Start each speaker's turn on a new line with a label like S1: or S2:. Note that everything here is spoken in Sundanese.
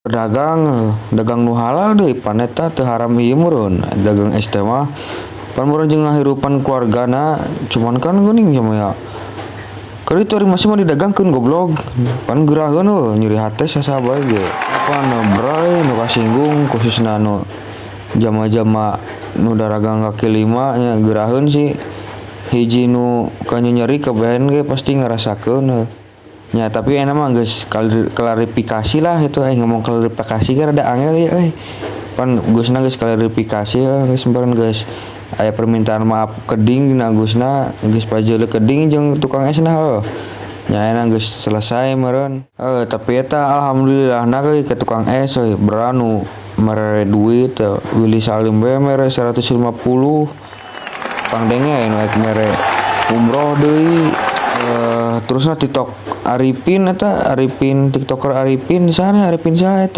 S1: Dagang, dagang nu halal deui pan eta teu haram ieu meureun dagang es teh mah. Pan meureun jeung ngahirupan keluargana, cuman kan geuning nya mah ya. Keur itu ari masih mah didagangkeun, goblok. Pan geraheun heuh, nyeri hate saha bae ge. Pan bray nu kasinggung, khususna nu jama-jama nu daragang kaki lima nya, geraheun sih. Hiji nu kanyeri kabehan ge pasti ngarasakeun heuh. Nya, tapi ayeuna mah geus klarifikasi lah itu. Ngomong klarifikasi ge rada angel ya euy. Pan geusna geus klarifikasi ya, geus meureun geus aya permintaan maaf keding dina Agusna, geus pajeuleuh keding jeung tukang esna heuh. Nya, ayeuna geus selesai meureun. Heuh, tapi eta alhamdulillahna euy ka tukang es euy, bera nu mere duit Willy Salim we mere 150. Pangdenge nu rek mere umroh deui. Terusna TikTok Arifin eta, Arifin, TikToker Arifin saha, Arifin saha eta.